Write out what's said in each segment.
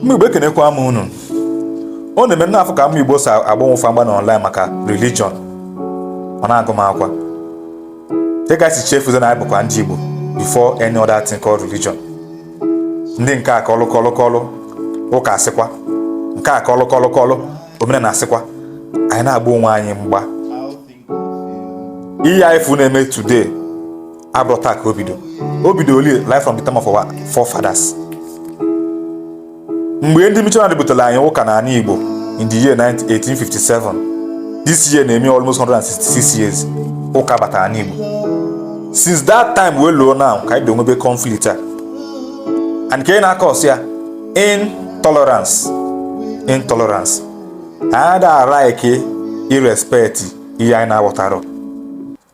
Ụmụ Igbo, ekenekwa m unu. Ọ na-eme m na-afụ ka ụmụ Igbo si agba onwe fa mgba na online maka religion, ọ na-agụ m akwa. Dị ka si chefuzie na anyị bụkwa ndị Igbo before any other thing called religion. Ndị nke a kọlụ kọlụ kọlụ ụka asịkwa, nke a kọlụ kọlụ kọlụ omenala asịkwa, anyị na-agba onwe anyị mgba. Ihe anyị fụ na-eme today abụrụ taa ka o bido. O bido oli right from the time of our forefathers, mgbe ndị missionary butere anyị ụka n'ala Igbo in the year 1857. This year na-eme almost 166 years ụka batara n'Igbo. Since that time wee luo now, ka anyị bi nwebe conflict a. And ka ị na-akọs ya, intolerance. Intolerance. Anyị ada like irespect ihe anyị na-aghọtarọ.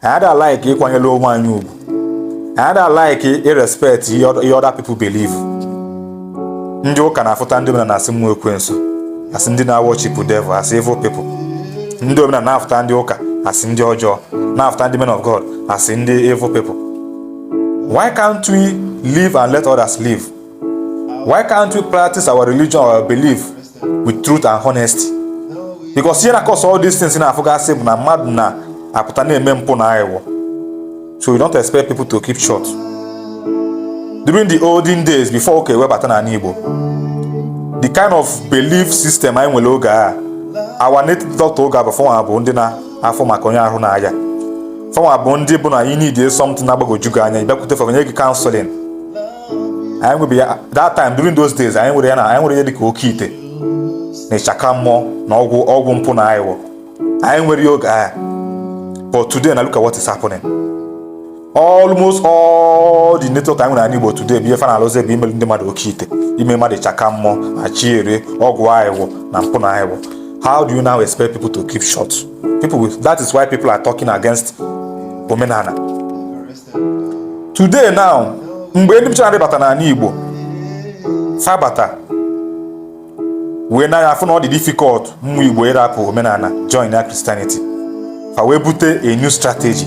Anyị ada like ịkwanyere onwe anyị ugwu. Anyị ada like irespect ihe other people believe. Ndị ụka na-afụta ndị omenala asị mmụọ ekwensu, asị ndị na-worship devil, asị evil people. Ndị omenala na-afụta ndị ụka asị ndị ọjọọ, na-afụta ndị men of God asị ndị evil people. Why can't we live and let others live? Why can't we practice our religion or our belief with truth and honesty? Because ihe na-cause all these things na-afụgasị bụ na mmadụ na-apụta na-eme mpụ na aghụghọ. So you don't expect people to keep short. During the olden days, before ụka ewebata n'ala Igbo, the kind of belief system anyị nwere oge a, our native doctor oge a bụ fọnwa bụ ndị na-afụ maka onye ahụ na-aya. Fọnwa bụ ndị bụ na you need something na-agbagoju gị anya, ịbịakwute fa, nye gị counseling. Anyị nwebe ya that time. During those days, anyị nwere ya na anyị nwere ihe dịka oke ite na ịchaka mmụọ na ọgwụ ọgwụ mpụ na aghụghọ. Anyị nwere ya oge a. But today na, look at what is happening. Almost all the network anyị nwere n'ala Igbo today bụ ihe fa na-alụzi bụ imelu ndị mmadụ oke ite, ime mmadụ ịchaka mmụọ, achị ere ọgwụ aghụghọ na mpụ na aghụghọ. How do you now expect people to keep short? People with that is why people are talking against omenala today. Now, mgbe ndị missionary bata n'ala Igbo, fa bata wee na afụ na ọ dị difficult ụmụ Igbo ịrapụ omenala join ya Christianity, fa wee bute a new strategy,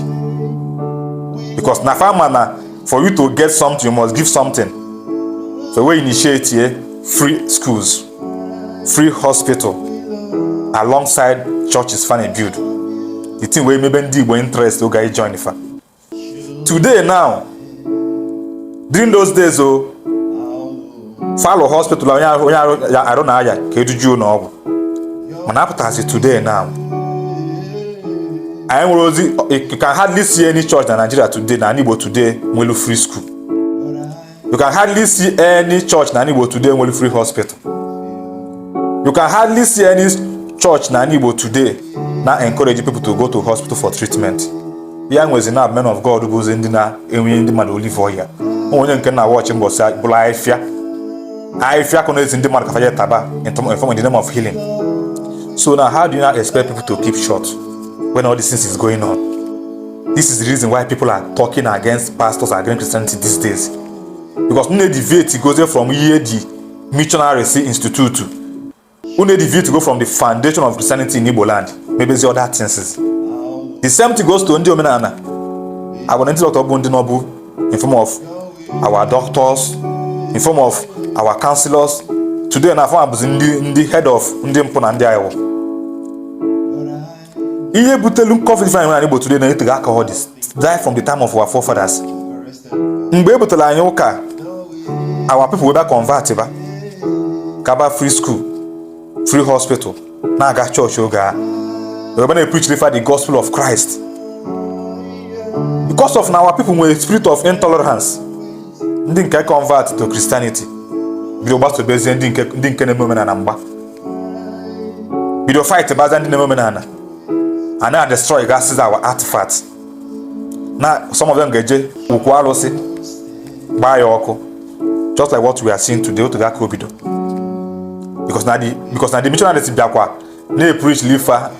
because na fa ma na for you to get something, you must give something. So wee initiate ye free schools, free hospital alongside churches fa na build. The thing wee mebe ndị Igbo interest oge anyị join fa. Today now, during those days o follow hospital, onye arụ ya arụ na-aya ka edujuo n'ọgwụ. Mana apụtazi today now, anyị nwere ozi. You can hardly see any church na Nigeria today, na Igbo today, nwelu free school. You can hardly see any church na Igbo today nwelu free hospital. You can hardly see any church na Igbo today na encourage people to go to hospital for treatment. Ya nwezi na men of God bụzi ndị na-enwe ndị mmadụ olive oil. Onye nke na watch mbọsị bụrụ ahịfịa ahịfịa ka na-ezi ndị mmadụ ka faje taba in the name of healing. So now, how do you now expect people to keep short when all these things is going on? This is the reason why people are talking against pastors, against Christianity these days, because unu deviate goes from ihe the missionaries institute. Unu deviate go from the foundation of Christianity in Igbo land, maybe the other things. The same thing goes to ndị omenala. Our ndị doctor bụ ndị nọbụ in form of our doctors, in form of our counselors today, na afọ bụzi ndị head of ndị mpụ na ndị aghụghọ. Ihe butelu conflict anyị nwere n'Igbo today na-eteghị aka. All this die from the time of our forefathers, mgbe e butere anyị ụka. Our people wee bịa convert ba kaba free school, free hospital, na-aga chọọchị oge a, wee na preach fa the gospel of Christ. Because of na our people nwere spirit of intolerance, ndị nke convert to Christianity bido gbasobezie ndị nke na-eme omenala mgba, bido fight baza ndị na-eme omenala a, na destroy gasị our artifact. Na some of them ga-eje ukwu arụsị gbaa ya ọkụ, just like what we are seeing today. Otu aka obido because na the missionaries bịakwa na-preach lifa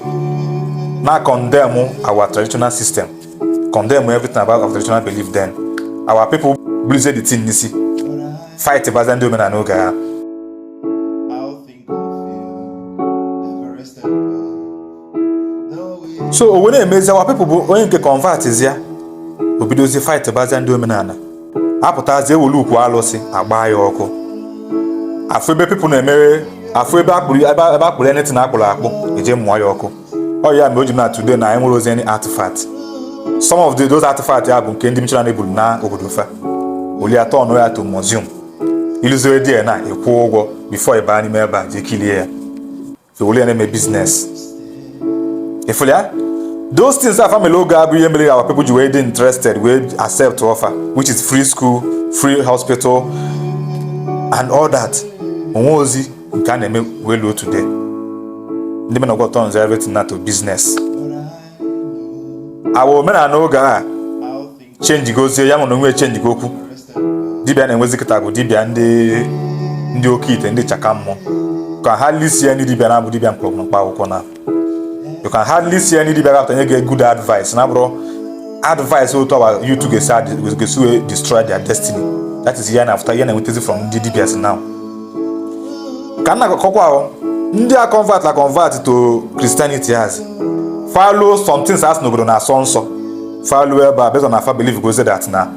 na condemn our traditional system, condemn everything about our traditional belief. Then our people bulizie the thing n'isi, fight baza ndị omenala oge ha. I'll think of you, Everest above. No, So o wee na-emezi our people bụ onye nke convert ya, o bidozie fight bazia ndị omenala, apụtazie ewelu ukwu alụsị agba ya ọkụ. Afụ ebe people na-emere, afụ ebe akpụrụ, ebe akpụrụ anything akpụrụ akpụ, eje mụọ ya ọkụ. Ọ ya mere o ji na today na anyị nwere ozi any artifact. Some of those artifact ya bụ nke ndị missionary buru na obodo fa oli atọ ọnụ ya to museum. Iluzere die na ịkwụ ụgwọ before ị baa n'ime ebe a jee kilie ya. So wole ya na-eme business. Ifụlụ ya, those things that family oge abụ ihe mere our people ji wee dị interested, wee accept offer, which is free school, free hospital and all that. Onwe ozi nke a na-eme wee luo today. Ndị men of God turns everything na to business. Our omenala oge a change gozie ya nwere onwe change go okwu. Dibịa na-enwezi kịta bụ dibịa ndị oke ite, ndị chaka mmụọ. Ka hardly see any dibịa na-abụ dibịa mkpọrọgwụ na mkpa akwụkwọ na. You can hardly see any dibịa ga-apụta nye gị good advice na bụrụ advice otu our youth ga-esi wee destroy their destiny. That is ihe na-afụta, ihe na-enwetazi from ndị dibias now. Ka nna akọkwa ahụ, ndị a convert la convert to Christianity has follow some things as n'obodo na-asọ nsọ, follow ebe a based on afa belief goes that na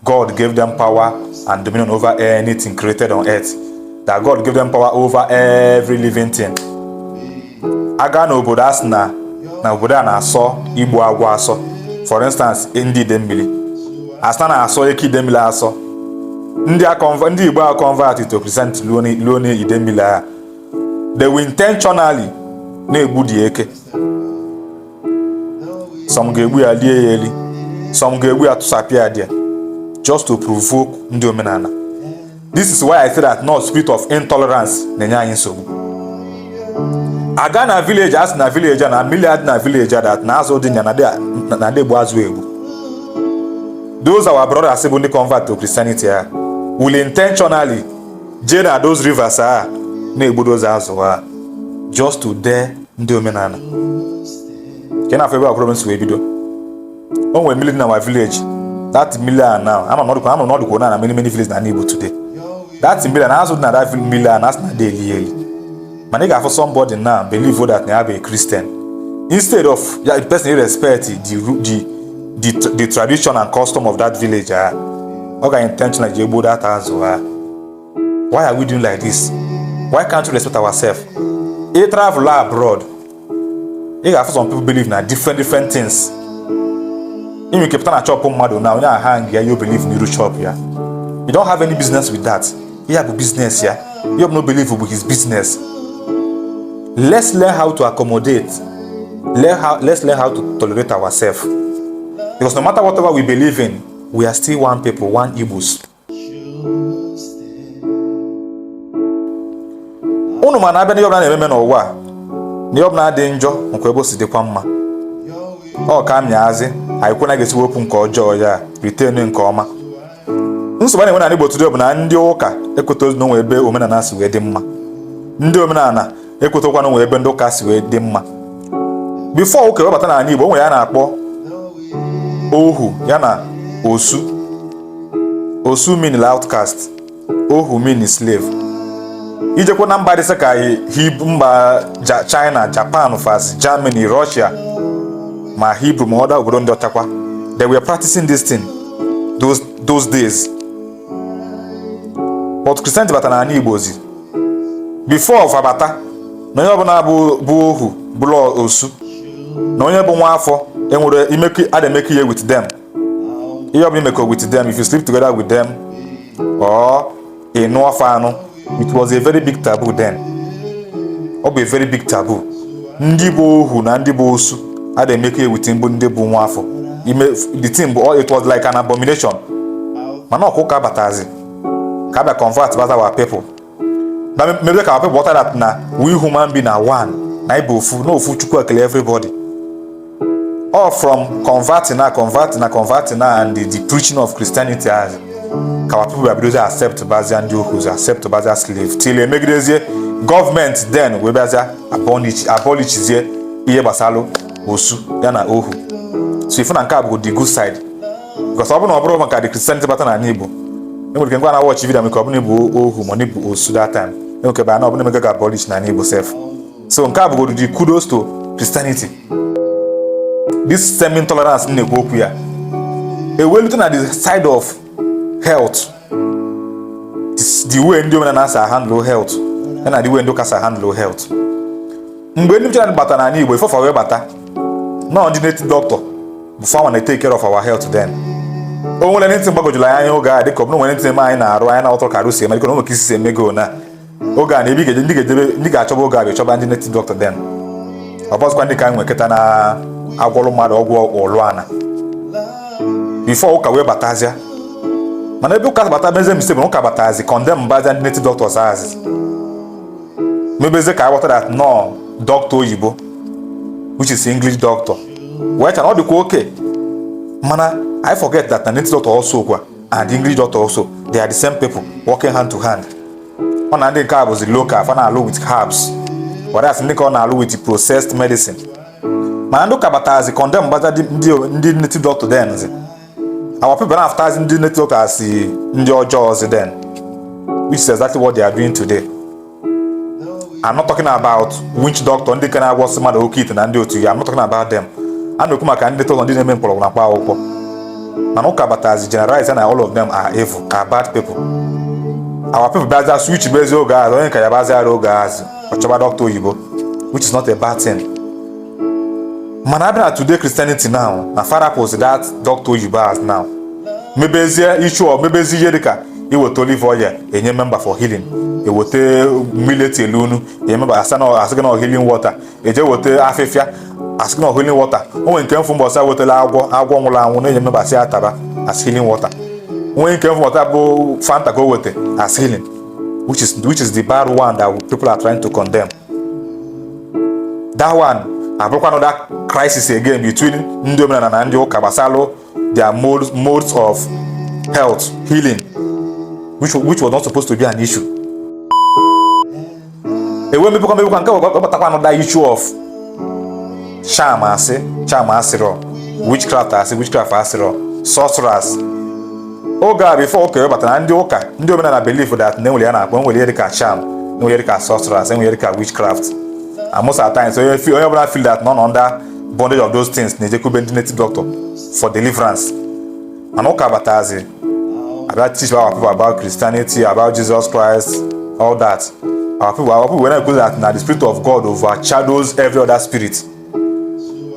God gave them power and dominion over anything created on earth, that God gave them power over every living thing. Aga n'obodo a sị na obodo a na-asọ igbu agwọ asọ, for instance ndị Idemmili asa na-asọ eke Idemmili asọ, ndị Igbo a convert to Christianity luo n'Idemmili a, they will intentionally na-egbu dị eke. Some ga-egbu ya lie ya eli, some ga-egbu ya tụsapịa ya there, just to provoke ndị omenala. This is why I say that no spirit of intolerance na-enye anyị nsogbu. Aga na village, asị na village a na mmiri adị na village a, that na azụ dị nya na ndị egbu azụ egbu, those our brothers bụ ndị convert to Christianity a will intentionally jee na those rivers a na-egbu those azụ a, just to dare ndị omenala. Ka na afọ ebe a problem si wee bido. O nwere mmiri dị na my village. That mmiri a now, ama na ọ dịkwa na many many villages na Igbo today. That mmiri a na azụ dị na that mmiri a na asị na dị eli eli, mana ị ga-afụ somebody now believe that na ya bụ a Christian. Instead of ya the person respect the tradition and custom of that village, ah, ọ ga intentionally je gbuo that azụ. Ah, why are we doing like this? Why can't we respect ourselves? Ị travel abroad, ị ga-afụ some people believe na different different things. Ị nwere ike pụta na shop mmadụ na onye aha ya yo believe n'iru shop ya. You don't have any business with that. Ya bụ business ya, ihe ọbụla believe bụ his business. Let's learn how to accommodate. Let's learn how to tolerate ourselves, because no matter whatever we believe in, we are still one people, one Igbos. Unu ma na abịa n'ihe ọbụla na-ememe n'ụwa a, na ihe ọbụla dị njọ nkwa ebe o si dịkwa mma. Ọ ka mịazi anyị kwena ga-esi wepụ nke ọjọọ ya, retain nke ọma. Nsogbu a na-enwe n'ala Igbo today bụ na ndị ụka ekweta na onwe ebe omenala si wee dị mma, ndị omenala ekwetakwa na onwe ebe ndị ụka si wee dị mma. Before ụka ewebata n'ala Igbo, o nwere ya na-akpọ ohu ya na osu. Osu mean outcast, ohu mean slave. Ijekwa na mba dịsị ka mba China, Japan, fas Germany, Russia, ma Hebrew ma other obodo ndị ọchakwa, they were practicing this thing those days. But Christianity batara n'ala Igbo zi before fabata na onye ọbụla bụ ohu bụrụ osu, na onye bụ nwa afọ enwere imekọ a na-emekọ ihe with them. Ihe ọbụla imekọ with them, if you sleep together with them or ị nụọ fa anụ, it was a very big taboo then. Ọ bụ a very big taboo. Ndị bụ ohu na ndị bụ osu a na-emekọ ihe with mbụ ndị bụ nwa afọ ime. The thing bụ, it was like an abomination. Mana ọkụ ụka batazi ka abịa convert bata our people na mebe ka our people ghọta that na we human being are one, na ịbụ ofu na ofu Chukwu ekele everybody. All from converting na converting na converting na and the preaching of Christianity as ka our people bidozi accept bazia ndị ohu, accept bazia slave, till emegidezie gọọmenti then wee bịazia abolishizie ihe gbasara osu ya na ohu. So ifu na nke a bụ the good side, because ọ bụrụ na ọ bụrụ maka the Christianity bata n'ala Igbo, enwere ike ngwa na watch video maka ọ bụrụ na ịbụ ohu ma ọ bụ osu that time, enwere ike ba na ọ bụrụ na emega ga abolish n'ala Igbo sef. So nke a bụgodu the kudos to Christianity. This same intolerance na-ekwu okwu ya ewelute na the side of health, the The way ndị omenala si handle health ya na the way ndị ụka si handle health. Mgbe ndị missionary batara n'ala Igbo, ifefa wee bata nọọ, ndị native doctor bụ fa na take care of our health. Then o nwere ndị gbagojuru anyị anya oge a, dịka ọ bụrụ nwere ntị eme anyị na-arụ anyị na-ọtọ ka arụ si eme, dịka na ụmụ isi si eme go na oge a na ebe ị ga-eje, ndị ga-ejebe, ndị ga-achọba oge a bụ chọba ndị native doctor. Then ọ bụzikwa ndị ka anyị nwe kịta na-agwọrọ mmadụ ọgwụ ụlụ ana before ụka wee batazịa. Mana ebe ụka bata meze mistake bụ na ụka batazi condemn mbazia ndị native doctors azi mebeze ka aghọta that nọ doctor oyibo, which is English doctor, wee cha na ọ dịkwa oke. Mana I forget that na native doctor also kwa and English doctor also, they are the same people working hand to hand. Ọ na ndị nke a bụzi local, fa na-alụ with herbs, whereas ndị nke ọ na-alụ with processed medicine. Mana ndị ụka batazi condemn mbaza ndị native doctor. Then zi our people na-afụtazi ndị native doctor as ndị ọjọọ zi then, which is exactly what they are doing today. I'm not talking about witch doctor, ndị ka na-agwọsị mmadụ oke ite na ndị otu ya. I'm not talking about them. A na-ekwu maka ndị doctor, ndị na-eme mkpọrọgwụ na mkpa akwụkwọ. Mana ụka batazi generalize na all of them are evil, are bad people. Our people bịaza switch bezi oge azụ, onye ka ya bazi arụ oge azụ, ọ chọba dọkịta oyibo, which is not a bad thing. Mana abịa na today Christianity now, na farapụs that doctor oyibo as now, mebezie ichu ọ mebezie ihe dịka iweta olive oil enye member for healing, eweta mmiri etielu unu enye member, asa na asị gị na healing water, eje weta afịfịa, asị gị na healing water. O nwere nke mfụ mbọsị wetala agwọ, agwọ nwụrụ anwụ, na-enye member, asị ya taba as healing water. Nwee nke mfụ mbọsị bụ Fanta ka o weta as healing, which is the bad one that people are trying to condemn. That one abụrụkwa another crisis again between ndị omenala na ndị ụka gbasalụ their modes of health healing, which was not supposed to be an issue. Ewe mebikwa nke webatakwa another issue of charm, asị charm asịrọ, witchcraft, asị witchcraft asịrọ, sorcerers. Oge a before ụka webatara, ndị ụka, ndị omenala believe that na enwere ya na-akpọ, enwere ihe dịka charm, enwere ihe dịka sorcerers, enwere ihe dịka witchcraft. And most of the times, onye ọbụla feel that nọ under bondage of those things na-ejekwube ndị native doctor for deliverance. Mana ụka batazi abịa teach our people about Christianity, about Jesus Christ, all that. Our people wey na-ekwu that na the spirit of God overshadows every other spirit.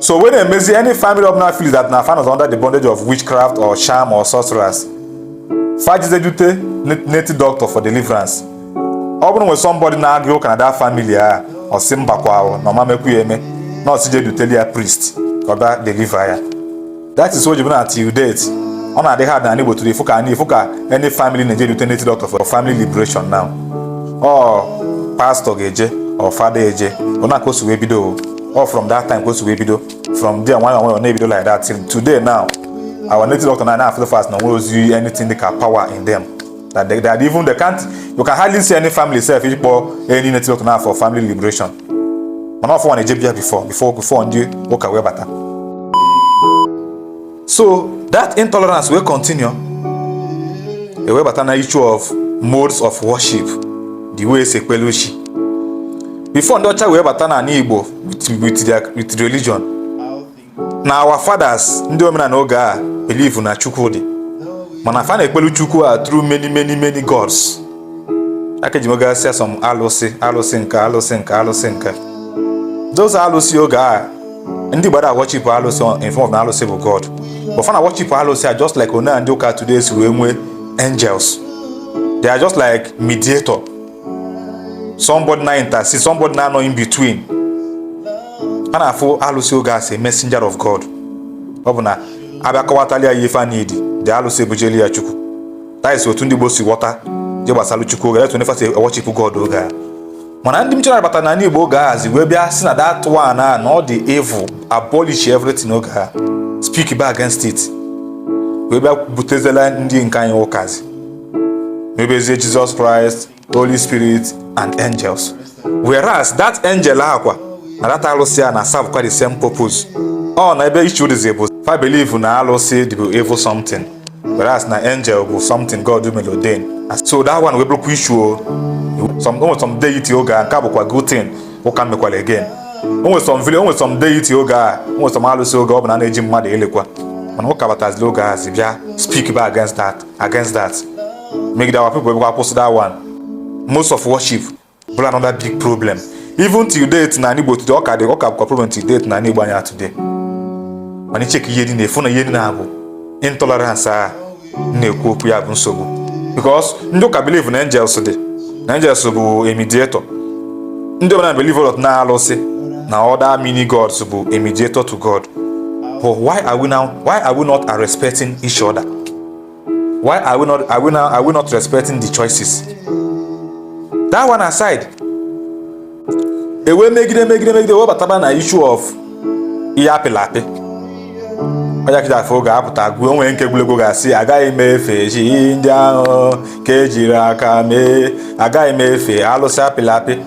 So when emezi any family ọbụla feel that na fa nọ under the bondage of witchcraft or charm or sorcerers, fa jizedute native doctor for deliverance. Ọ bụrụ nwere somebody na-agụ ụka na that family a, ọ sị mbakwa ahụ na ọma mekwu ya eme na ọsị je duteli ya priest ka ọ bịa deliver ya. That is what ji bụ na till date, ọ na-adị hard na Igbo tụrụ ifu ka anyị ifu ka any family na-eje dute native doctor for family liberation now. Ọ pastor ga-eje or father eje, ọ na ka o si wee bido. Ọ from that time ka o si wee bido. From there, nwayọ nwayọ na-ebido like that till today. Now our native doctor na na-afeel fast na nwere ozi anything dị ka power in them, that even they can't, you can hardly see any family sef iji kpọọ any native doctor now for family liberation. Mana ọfọ na-eje bịa before ndị ụka wee bata. So that intolerance will continue, e wee bata na issue of modes of worship, the way esi ekpelu chi before ndị ọcha wee bata n'ala Igbo with religion. Na our fathers, ndị omenala oge a, believe na Chukwu dị, mana fa na-ekpelu Chukwu a through many, many, many gods. Aka eji nwegasịa some alụsị, alụsị nke, alụsị nke, alụsị nke. Those alụsị oge a, ndị Igbo worship alụsị in form of na alụsị bụ God, but fa na worship alụsị a just like one ndị ụka today si wee nwee angels. They are just like mediator, somebody na intercede, somebody na nọ in between. A na-afụ alụsị oge a as a messenger of God. Ọ bụ na abịa kọwatali ya ife a need, dị alụsị ebujeli ya Chukwu. That is otu ndị Igbo si ghọta je gbasalụ Chukwu oge, that's when si worship God oge a. Mana ndị mchara batara n'ala Igbo oge ahazi wee bịa si na that one a na ọ dị evil, abolish everything oge a, speak back against it, wee bịa butezela ndị nke anyị ụkazi, mebezie Jesus Christ, Holy Spirit and angels, whereas that angel akwa na that alụsị a na serve kwa the same purpose. Ọ na ebe issue dịzi bụ fa believe na alụsị dị bụ evil something, whereas na angel bụ something God mere ordain. So that one wee bụrụkwa issue o. Some, o nwere some deity oge a, nke a bụkwa good thing ụka mekwara again. O nwere some village, o nwere some deity oge a, o nwere some alụsị oge ọ bụ na a na-eji mmadụ elekwa. Mana ụka batazili oge a si bịa speak back against that. Megide our people ebekwa kwụsị that one. Most of worship bụrụ another big problem even till date na Igbo today. Ọ ka dị, ọ ka bụkwa problem till date na Igbo anya today. Mana icheke ihe dị na-efu na ihe dị na-abụ intolerance a na-ekwu okwu ya bụ nsogbu, because ndị ụka believe na angels dị, na angels bụ a mediator. Ndị omenala believe that na alụsị na other mini gods bụ a mediator to God. But why are we not respecting each other? Why are we not are we now are we not respecting the choices? That one aside, ewee megide megide megide wee bataba na issue of ihe apịla apị. Onye kịta afọ oge apụta gụọ onwe nke egwuregwu ga-asị, "Agaghị m efe chi ndị ahụ ka ejiri aka mee, agaghị m efe alụsị apịla apị."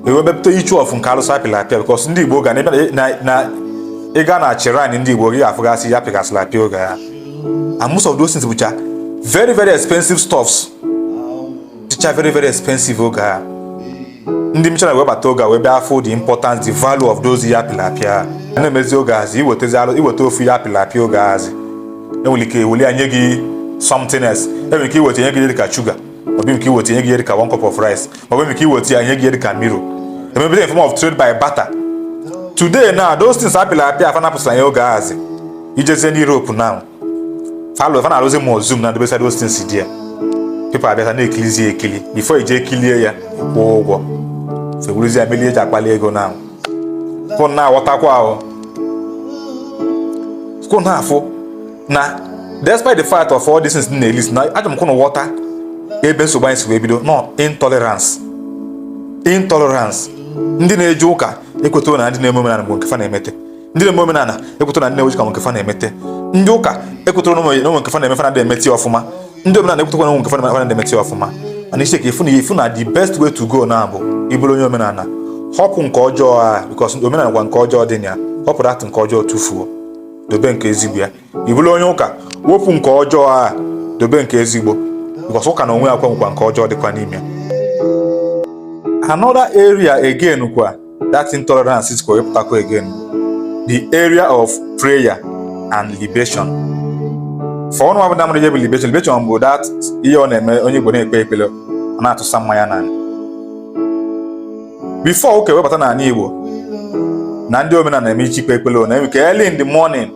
Ewee mepụta issue of nke alụsị apịla apị, because ndị Igbo ga na ịga na shrine ndị Igbo, gị ga-afụgasị ya apịgasịla apị oge ya, and most of those things bụcha very very expensive stuffs, dịcha very very expensive oge a. Ndị missionary wee bata oge a, wee bịa afụ the importance, the value of those ihe apịla apịa. A na-emezi oge hazi iwetezi alụ, iweta ofu ihe apịla apịa oge hazi, enwere ike eweli ya nye gị something else. Enwere ike iweta nye gị ihe dịka sugar, maọbụ nke iweta nye gị ihe dịka one cup of rice, maọbụ nke iweta ya nye gị ihe dịka miro. Emebere in form of trade by barter. Today now, those things apịla apịa afa napụsara ya oge hazi, ijezie n'Europe now, fa fa na-arụzi museum na ndobesa those things there. People abịata na-ekilizi ya ekili. Before ije ekilie ya, kwụọ ụgwọ. Feburuzi ya melie eji akpali ego now. Kwụ na-aghọtakwa ahụ, kwụ na-afụ na despite the fact of all these things na-elist na achọrọ m kwụ ghọta ebe nsogbu anyị si wee bido. No intolerance, intolerance. Ndị na-eje ụka ekwetara na ndị na-eme omenala bụ nke fa na-emete. Ndị na-eme omenala ekwetara na ndị na-eje ụka bụ nke fa na-emete. Ndị ụka ekwetara na onwe nke fa na-eme, fa na-emete ya ọfụma. Ndị omenala ekwetara na onwe nke fa na-eme, fa na-emete ya ọfụma. Mana isi ka ifu na ifu na the best way to go na bụ ịbụrụ onye omenala, họpụ nke ọjọọ a, because omenala gwa nke ọjọọ dị na ya. Họpụ that nke ọjọọ, tụfuo, dobe nke ezigbo ya. Ị bụrụ onye ụka, wepụ nke ọjọọ a, dobe nke ezigbo, because ụka na onwe ya kwa nke ọjọọ dịkwa n'ime ya. Another area again kwa that intolerance is kwa wepụtakwa again, the area of prayer and libation. For ọnụ ọbụla mmadụ ihe bụ libation. Libation bụ that ihe ọ na-eme onye Igbo na-ekpe ekpere, ọ na-atụsa mmanya n'ala. Before ụka ewebata n'ala Igbo na ndị omenala na-eme ichikpe ekpere, na eme early in the morning,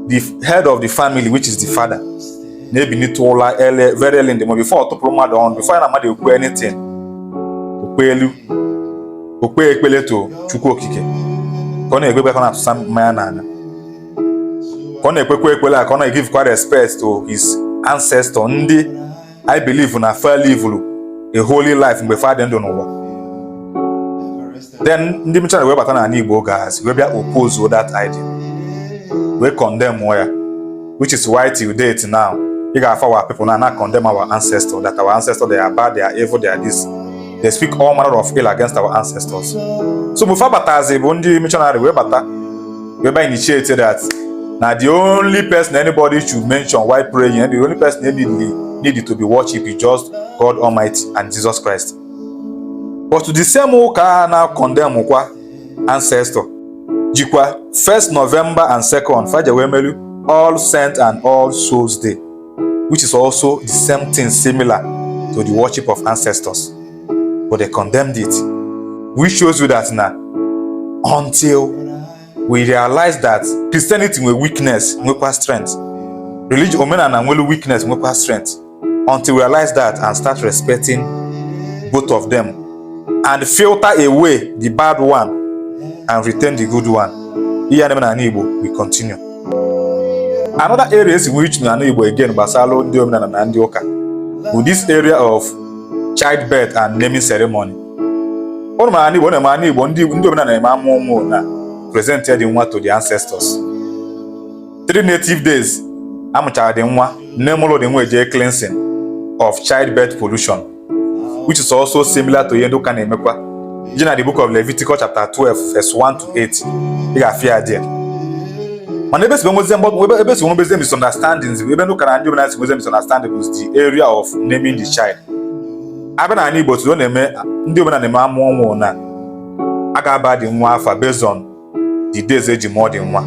the head of the family, which is the father, na-ebinite ụla early, very early in the morning, before ọ tụpụrụ mmadụ ọnụ, before ya na mmadụ ekwu anything, okpe elu, okpe ekpele to Chukwu Okike. Ka ọ na-ekpe ekpere, ka ọ na-atụsa mmanya n'ala. Ka ọ na-ekpekwa ekpere a, ka ọ na-egivekwa respect to his ancestor, ndị I believe na fa live a holy life mgbe fa dị ndụ n'ụwa. Then ndị missionary wee bata n'ala Igbo oge hazi wee bịa oppose that idea, wee condemn ya, which is why till date now ị ga-afụ our people now na condemn our ancestors, that our ancestors, they are bad, they are evil, they are this, they speak all manner of ill against our ancestors. So mgbe fa batazi bụ ndị missionary wee bata, wee bịa initiate that na the only person anybody should mention while praying and the only person they need to be worshipped is just God Almighty and Jesus Christ. But the same ụka na condemn kwa ancestor jikwa 1st November and 2nd faja wee melu All Saint and All Souls Day, which is also the same thing, similar to the worship of ancestors, but they condemned it, which shows you that na until we realize that Christianity nwere weakness, nwekwa strength, religion omenala nwere weakness, nwekwa strength, until we realize that and start respecting both of them and filter away the bad one and retain the good one, ihe a na-eme n'ala Igbo we continue. Another area esi nwee ichu n'ala Igbo again gbasara ndị omenala na ndị ụka bụ this area of childbirth and naming ceremony. Ụnụ mara ala Igbo, ọ na-eme ala Igbo, ndị omenala na-eme amụ ụmụ na present the nwa to the ancestors. 3 native days amụchara dị nwa, nne mụrụ dị nwa eje cleansing of childbirth pollution, which is also similar to ihe ndị ụka na-emekwa. Ije na the Book of Leviticus chapter 12 verse 1 to 8, ị ga-afịa ya there. Mana ebe si nwezie ebe si nwebezie misunderstandings, ebe ndị ụka na ndị omenala si nwezie misunderstanding, bụ the area of naming the child. Abịa n'ala Igbo tụrụ, ọ na-eme ndị omenala na-eme amụọ nwa na a ga-aba dị nwa afa based on the days eji mụọ dị nwa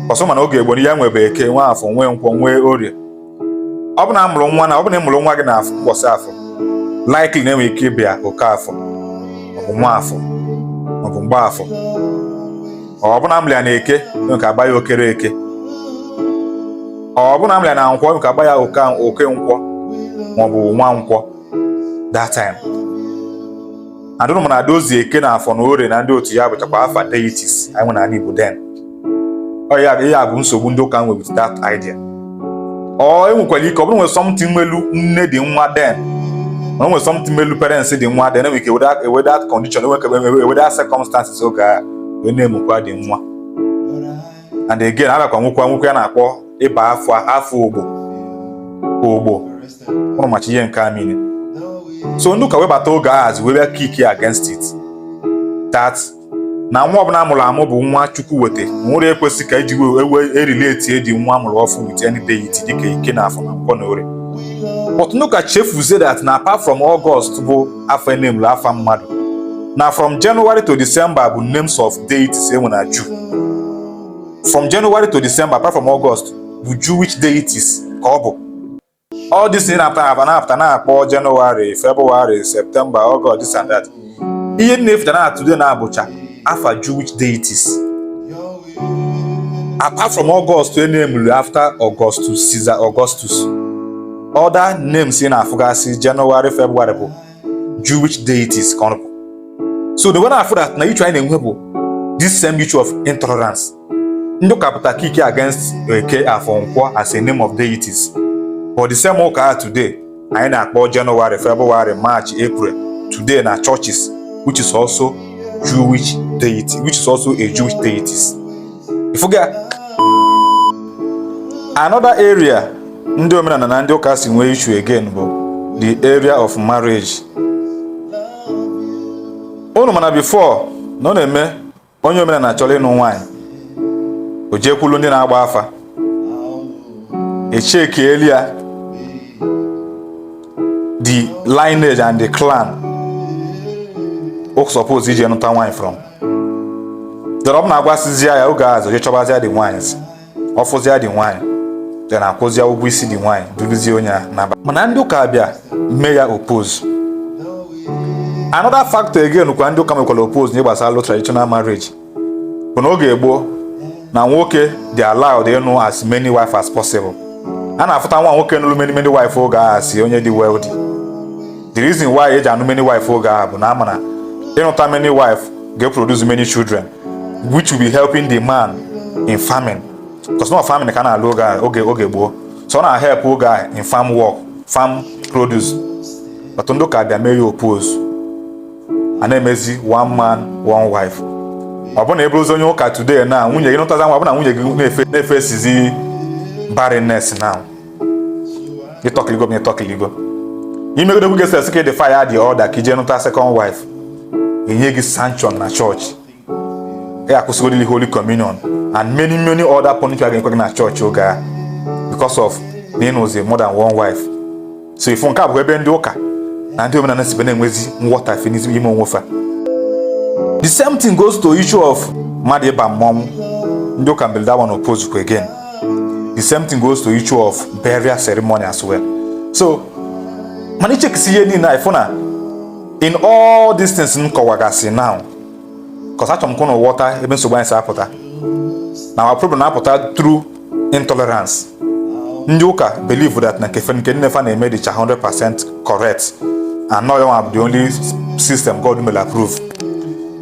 ọsọ. Mana oge gboo ya nwebe Eke, nwe Afọ, nwee Nkwọ, nwee Orie. Ọ bụ na amụrụ nwa na ọ bụ na ị mụrụ nwa gị na ụbọchị Afọ, likely na-enwe ike ịbịa Okafọ maọbụ Nwaafọ maọbụ Mgbaafọ. Ọ bụ na amụrụ ya na Eke, enwe ka agba ya Okere Eke. Ọ bụ na amụrụ ya na Nkwọ, enwe ka agba ya Oke Oke Nkwọ maọbụ Nwa Nkwọ that time. And ụnụ mana dozie Eke na Afọ na Orie na ndị otu ya bụchakwa afa deities anyị nwere n'ala Igbo then. Ọ ya ya bụ nsogbu ndị ụka nwe with that idea. Ọ enwekwara ike ọ bụrụ nwere something nwelu nne dị nwa then, na o nwere something melu parents dị nwa then, enwere ike ewe that condition, enwe ike ewe that circumstances oge a wee na-emukwa dị nwa. And again, abịakwa nwekwa nwekwa ya na-akpọ ịba afọ afọ ogbo ogbo. Ụnụ macha ihe nke a mean. So ndị ụka webata oge ahazi wee bịa kick against it, that na nwa ọbụla amụrụ amụ bụ nwa Chukwu wete, nwere ekwesị ka eji ewe erelate dị nwa amụrụ ọfụ with any deity dịka Eke na Afọ na Nkwọ na Orie. But ndị ụka chefuzie that na apart from August bụ afọ enemulu afa mmadụ, na from January to December bụ names of deities enwe na Jew. From January to December, apart from August, bụ Jewish deities ka ọ bụ. All this thing na-apụta na-apụta na-akpọ January, February, September, August, this and that, ihe na-efuta na today na-abụcha afa Jewish deities apart from August enemulu after Augustus Caesar. Augustus, other names ị na-afụgasị January, February bụ Jewish deities ka ọ bụ. So the one afụ that na issue anyị na-enwe bụ this same issue of intolerance. Ndị ụka pụta kick against Eke, Afọ, Nkwọ as a name of deities, but the same ụka today anyị na-akpọ January, February, March, April today na churches, which is also Jewish deity, which is also a Jewish deities. Ifuga another area ndị omenala na ndị ụka si nwee issue again bụ the area of marriage. Unu mana before na ọ na-eme onye omenala chọrọ ịnụ nwaanyị, o jekwulu ndị na-agba afa, echekieli ya the lineage and the clan o suppose ije nụta nwaanyị from. Then ọ bụ na-agwasịzịa ya oge azụ je chọbazịa the nwaanyị, ọfụzịa the nwaanyị, then akwụzịa ụgwọ isi the nwaanyị, duruzie onye a naba. Mana ndị ụka bịa mee ya oppose. Another factor again kwa ndị ụka mekwara oppose n'ihe gbasara traditional marriage bụ na oge gboo na nwoke dị allowed ịnụ as many wife as possible. A na-afụta nwa nwoke nụrụ many many wife oge ahụ si onye dị wealthy. The reason why eji anụ many wife oge ahụ bụ na ama na ịnụta many wife ga-produce many children, which will be helping the man in farming, because not farming ka a na-alụ oge ahụ, oge gboo. So ọ na-help oge ahụ in farm work, farm produce. But ndị ụka bịa mee ya oppose, a na-emezi one man, one wife. Ọ bụ na ebe ozi onye ụka today na nwunye gị nụtaza nwa, ọ bụ na nwunye gị na-efe na-efesizi barrenness now, ịtọkiligo bụ ịtọkiligo imegide gị sị ka defy the order ka ije nụta second wife, enye gị sanction na church, ị akwụsịgodili Holy Communion and many many other punishment ga-enyekwa gị na church oge a because of na ịnụzi more than one wife. So ifu nke a bụ ebe ndị ụka na ndị omenala si na-enwezi nghọtafe n'ime onwe fa. The same thing goes to issue of mmadụ ịba mmọnwụ. Ndị ụka mbere that one oppose kwa again. The same thing goes to issue of burial ceremony as well. So mana ichekisi ihe niile a, ịfụ na in all these things m kọwagasị now, cause achọrọ m ka unu ghọta ebe nsogbu anyị si apụta, na our problem na-apụta through intolerance. Ndị ụka believe that na nke nne fa na-eme dịcha 100% correct and no ya bụ the only system God mere approve.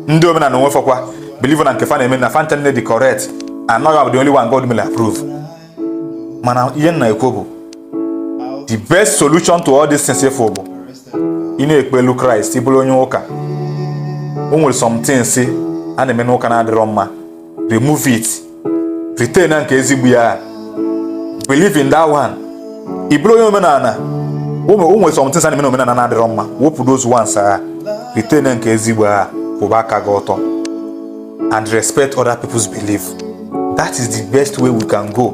Ndị omenala onwe fọkwa believe na nke fa na-eme na fa ncha nne dị correct and no ya bụ the only one God mere approve. Mana ihe nna ekwu bụ the best solution to all these things ifo bụ ị na-ekpelu Kraịst, ịbụrụ onye ụka, o nwere some things a na-eme n'ụka na-adịrọ mma, remove it, retain na nke ezigbo ya, believe in that one. Ị bụrụ onye omenala, o nwere some things a na-eme n'omenala na-adịrọ mma, wepụ those ones a, retain na nke ezigbo ya, kwụba aka gị ọtọ and respect other people's belief. That is the best way we can go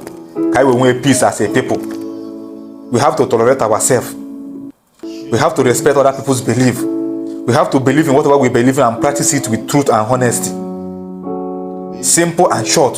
ka anyị wee nwee peace as a people. We have to tolerate ourselves, we have to respect other people's belief, we have to believe in whatever we believe in and practice it with truth and honesty. Simple and short.